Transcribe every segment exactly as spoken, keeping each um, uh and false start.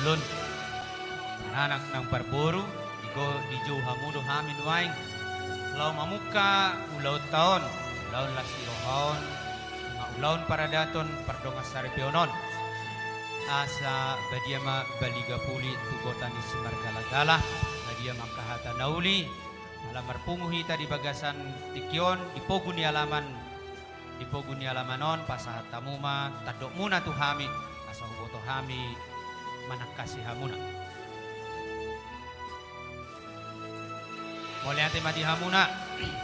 Lon, anak nang parboru, digo-, dijou hamu do hami nuaeng laho mamungka ulaonta on, ulaon las ni roha on, ma ulaon paradaton pardongan saripeon on. Asa badia ma baliga puli tu gota ni simargalagala, badia ma angka hata na uli, ala marpungu hita di bagasan tingki on, di pogu ni alaman, di pogu ni alaman on, pasahat hamu ma tandokmuna tu hami, asa huboto hami manangkasi hamuna. Mauliate ma di hamuna,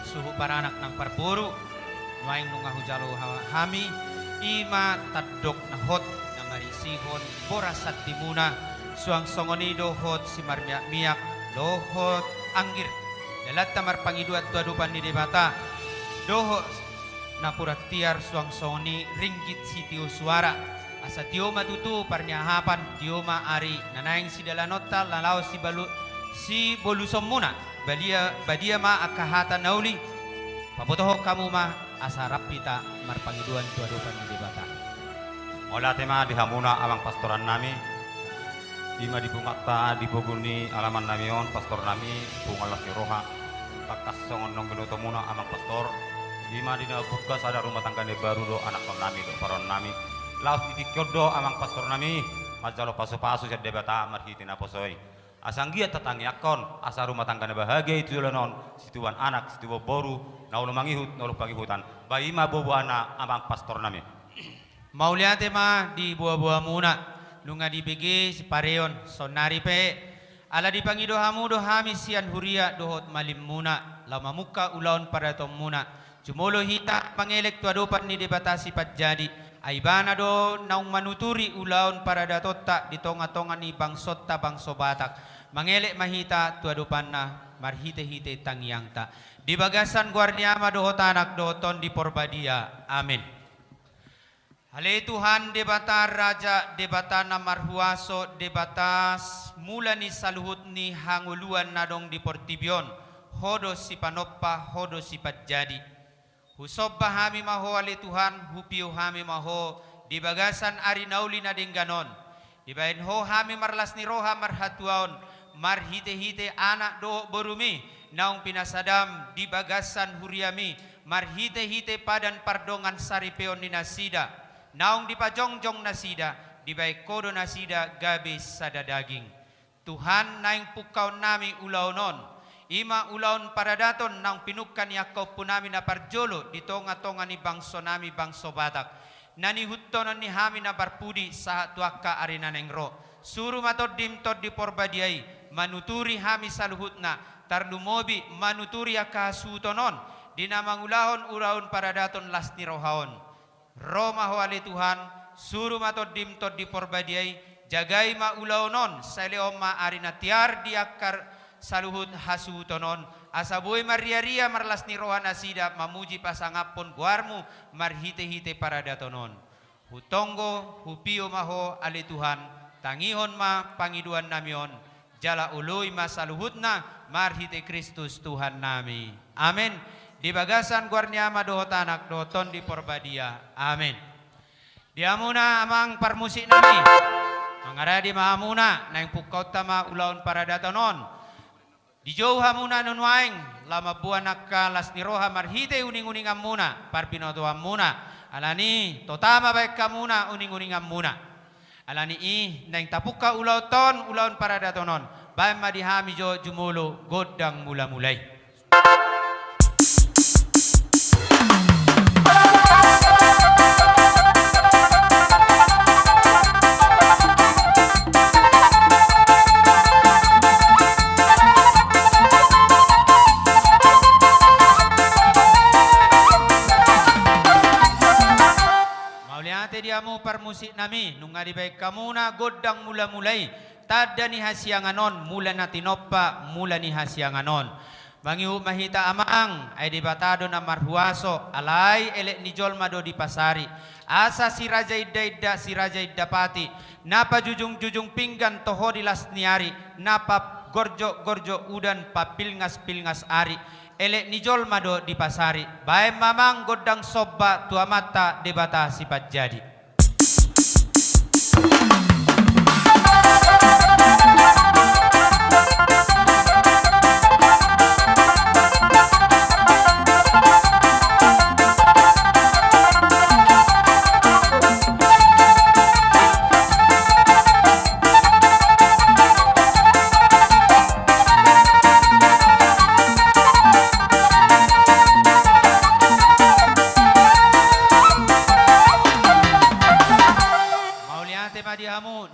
suhut paranak nang parboru, nuaeng nunga hujalo ha-, hami, i ma tandok na hot, na marisihon boras sandimuna, suang songon i dohot simarmiakmiak, dohot anggir. Dalanta marpangidoan tu adopan ni Debata, dohot napuran tiar suang songon i ringgit sitio suara. Asa tio ma tutu parniahapan, tio ma ari na naeng sidalanonta, na laho sibalu-, sibolusonmuna. Badia, badia ma angka hata na uli, pabotohon hamu ma, asa rap hita marpangidoan tu adopan ni Debata. Mauliate ma di hamuna amang pastorannami, i ma di punguanta di pogu ni alamannami on, pastornami, punguan las ni roha, tangkas songon naung binotomuna amang pastor, i ma di na buka sada rumah tangga na baru do anakkonnami do paruannami. Laos di tingki on do amang pastornami, manjalo pasupasu sian Debata marhite naposo i. Asa anggiat tatangiangkon, asa rumah tangga na bahagia i tu joloan on, situbuan anak, situbuan boru, na olo mangihut, na olo pangihutan. Ba i ma boaboana amang pastornami. Mauliate ma di boaboamuna, nunga dibege sipareon, saonnari pe, ala dipangido hamu do hami sian huria dohot malimmuna, laho mamungka ulaon paradatonmuna. Jumolo hita mangelek tu adopan ni Debata Sipanjadi, ai Ibana do naung manuturi ulaon paradatonta di tongatonga ni bangsonta bangso Batak. Mangelek ma hita tu adopanna, marhitehite tangiangta. Di bagasan goar ni Ama dohot Anak dohot Tondi Porbadia. Amen. Ale Tuhan Debata Raja, Debata na marhuaso, Debata s-, mula ni saluhut ni hangoluan na adong di portibi on, Ho do sipanompa, Ho do sipanjadi. Husomba hami ma Ho ale Tuhan, hupio hami ma Ho, di bagasan ari na uli na denggan on. Dibahen Ho hami marlas ni roha marhatuaon, marhitehite anak dohot borumi, naung pinasadam di bagasan huriami, marhitehite padan pardongan saripeon ni nasida, naung dipajongjong nasida, dibahen Ho do nasida gabe sada daging. Tuhan naeng pungkaonnami ulaon on, i ma ulaon paradaton naung pinungka ni angka ompunami na parjolo di tongatonga ni bangsonami bangso Batak, na nihuthonon ni hami na parpudi sahat tu angka ari na naeng ro. Suru ma Tondim Tondi Porbadia i manuturi hami saluhutna, tarlumobi manuturi angka hasuhuton on, di na mangulahon ulaon paradaton las ni roha on. Ro ma Ho ale Tuhan, suru ma Tondim Tondi Porbadia i, jagai ma ulaon on, sai lehon ma ari na tiar di angka saluhut hasuhuton on, asa boi marriaria marlas ni roha nasida mamuji pasangaphon goarmu marhitehite paradaton on. Hutonggo, hupio ma Ho ale Tuhan, tangihon ma pangidoannami on, jala oloi ma saluhutna marhite Kristus Tuhannami. Amen. Di bagasan goar ni Ama dohot Anak dohot Tondi Porbadia. Amen. Di hamuna amang parmusiknami, mangaradi ma hamuna, naeng pungkaonta ma ulaon paradaton on. Dijou hamuna nuaeng laho mamboan angka las ni roha marhite uninguninganmuna, parbinotoanmuna. Alani tota ma baen hamuna uninguninganmuna. Alani i naeng tapungka ulaonta on, ulaon paradaton on. Baen ma di hami jo jumolo gondang mulamula i. Mauliate di hamu parmusiknami, nunga dibaen hamuna gondang mulamula i, tanda ni hasiangan on, mula na tinompa, mula ni hasiangan on. Mangihut ma hita amang, ai Debata do na marhuaso, alai elek ni jolma do dipasari. Asa si raja indainda, si raja indapati, na pajujungjujung pinggan toho di las ni ari, na pagorjokgorjok udan, papilngaspilngas ari, elek ni jolma do dipasari. Baen ma amang gondang somba tu Amanta Debata Sipanjadi.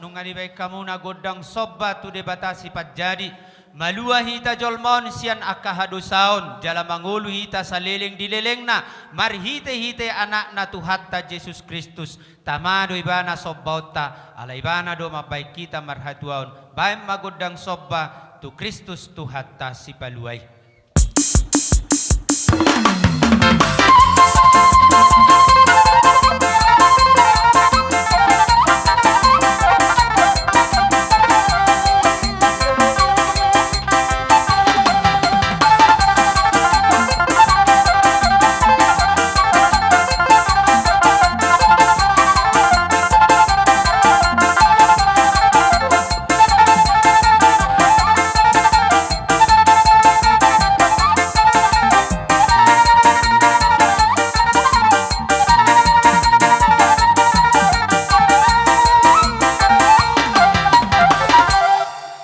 Nunga dibaen hamuna gondang somba tu Debata Sipanjadi, malua hita jolma on sian angka hadosaon, jala mangolu hita saleleng di lelengna, marhitehite Anakna Tuhanta Jesus Kristus. Tama do ibana sombaonta, ala ibana do mambaen hita marhatuaon. Baen ma gondang somba tu Kristus Tuhanta Sipalua i.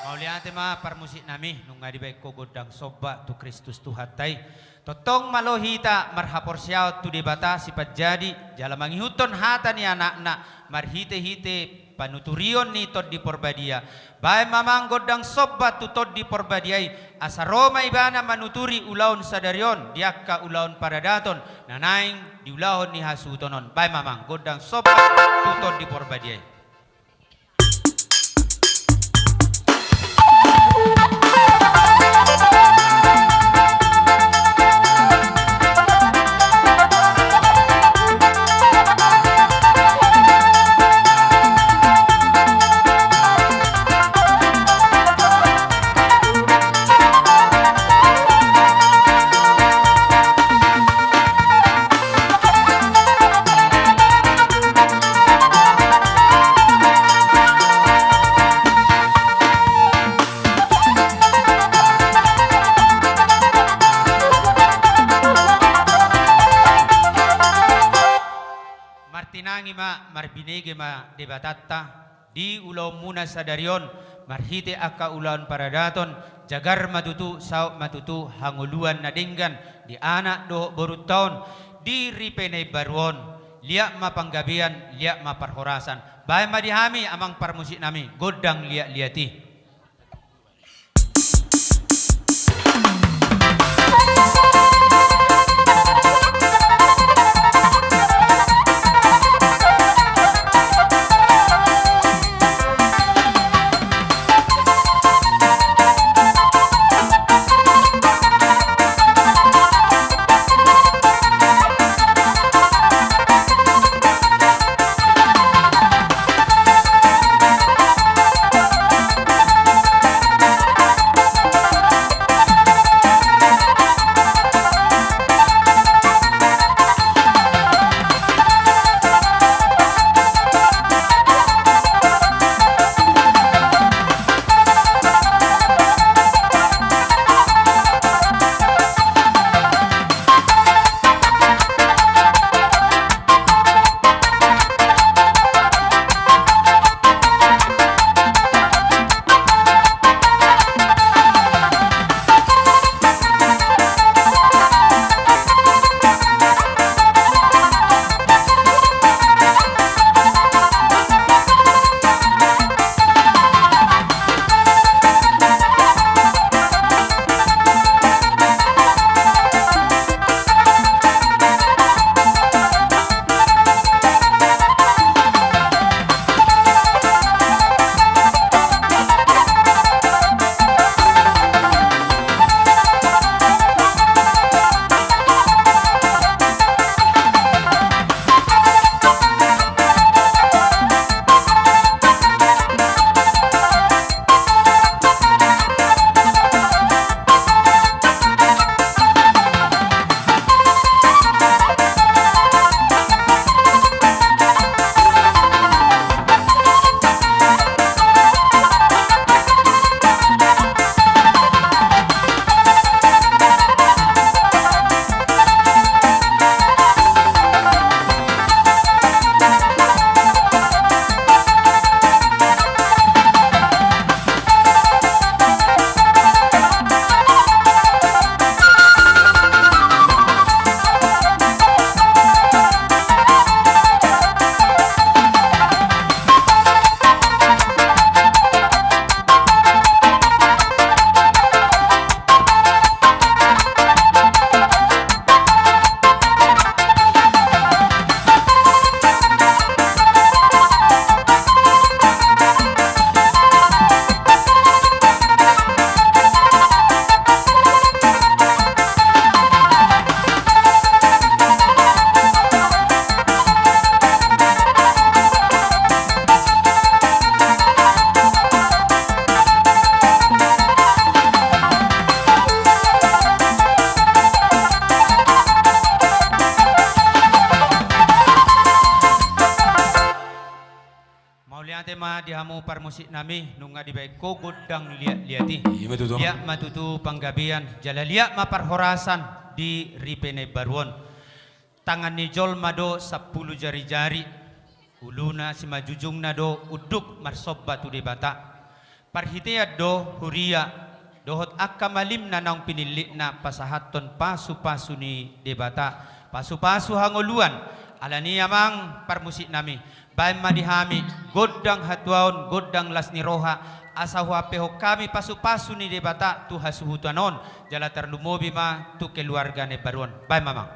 Mauliate ma parmusiknami, nunga dibaen ho gondang somba tu Kristus Tuhanta i. Tongtong malo hita marhaporseaon tu Debata Sipanjadi, jala mangihuthon hata ni Anakna, marhitehite panuturion ni Tondi Porbadia. Baen ma amang gondang somba tu Tondi Porbadia i, asa ro ma ibana manuturi ulaon sadari on, di angka ulaon paradaton, na naeng diulahon ni hasuhuton on. Baen ma amang gondang somba tu Tondi Porbadia i. Martinangi ma, marbinege ma Debatanta di ulaonmuna sadari on, marhite angka ulaon paradaton, jagar ma tutu, saut ma tutu hangoluan na denggan di anak dohot borunta on, di ripe na imbaru on, liat ma panggabean, liat ma parhorasan. Baen ma di hami amang parmusiknami, gondang liatliat i. Parmusik nami, nunga dibaen ho gondang liat-liat i. Ima tutu. Liat ma tutu panggabean, jala liat ma parhorasan di ripe na imbaru on. Tangan ni jolma do sampulu jari-jari, uluna simanjujungna do unduk marsomba tu Debata. Parhitean do huria dohot angka malimna naung pinillitna pasahathon pasu-pasu ni Debata, pasu-pasu hangoluan. Alani i amang parmusik nami, baen ma di hami gondang hatuaon, gondang las ni roha, asa huampehon hami pasu-pasu ni Debata tu hasuhuton on, jala tarlumobi ma tu keluarga na imbaru on. Baen ma amang.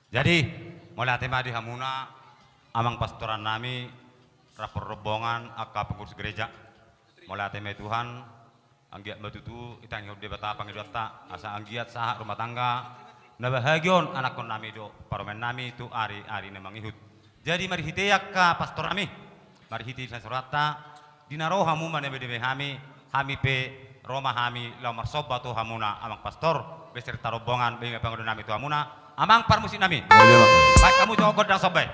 Jadi, mauliate ma di hamuna, amang pastoran nami, rap rombongan, angka pengurus gereja. Mauliate ma di Tuhan, Anggiat ma tutu ditangihon Debata pangidoanta, asa anggiat sahat rumah tangga na bahagia on anakkonnami dohot parumaennami tu ari-ari na mangihut. Jadi marhite angka pastornami, marhite sian sauranta, di na ro hamu manambai-nambai hami, hami pe ro ma hami laho marsomba tu hamuna amang pastor beserta rombongan, bahen ma pangidoannami tu hamuna amang parmusiknami. Bahen hamu jo gondang somba i.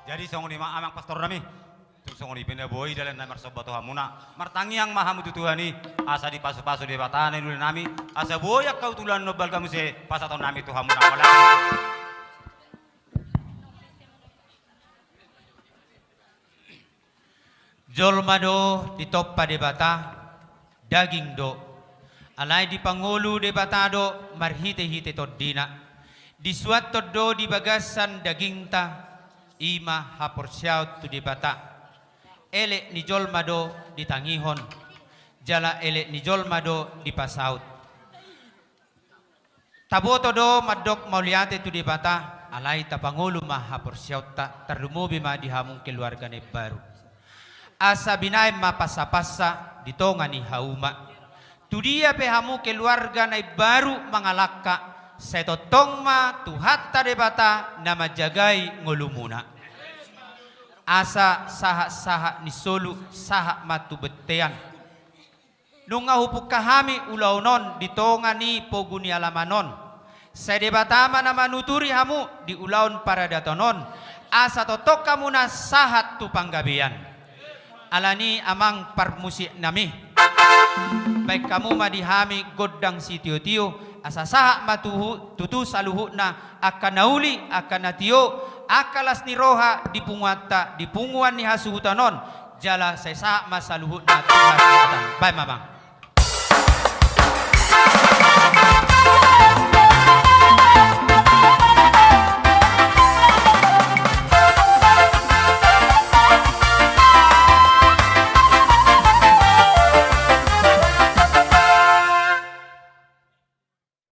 Jadi songon i ma amang pastornami. Tung songon i pe na boi dalan na marsomba tu hamuna, martangiang ma hamu tu Tuhan i, asa dipasupasu Debata na niulanami, asa boi angka utulan na balga muse pasahatonnami tu hamuna. Jolma do ditompa Debata, daging do. Alai dipangolu Debata do marhitehite TondiNa. Disuanhon do di bagasan dagingta, i ma haporseaon tu Debata. Elek ni jolma do ditangihon, jala elek ni jolma do dipasaut. Taboto do mandok mauliate tu Debata, alai tapangolu ma haporseaonta, tarlumobi ma di hamu keluarga na imbaru. Asa binahen ma pansapansa di tonga ni hauma. Tudia pe hamu keluarga na imbaru mangalangka, sai tongtong ma Tuhanta Debata na manjagai ngolumuna. Asa sahatsahat ni solu sahat ma tu bontean. Nunga hupungka hami ulaon on di tonga ni pogu ni alaman on. Sai Debata ma na manuturi hamu di ulaon paradaton on, asa tongtong hamuna sahat tu panggabean. Alani amang parmusiknami, bahen hamu ma di hami gondang sitiotio, Asa sahat ma tuhu-, tutu saluhutna angka na uli, angka na tio, angka las ni roha di punguanta, di punguan ni hasuhuton on, jala sai sahat ma saluhutna tu hasuhuton. Baen ma, Amang.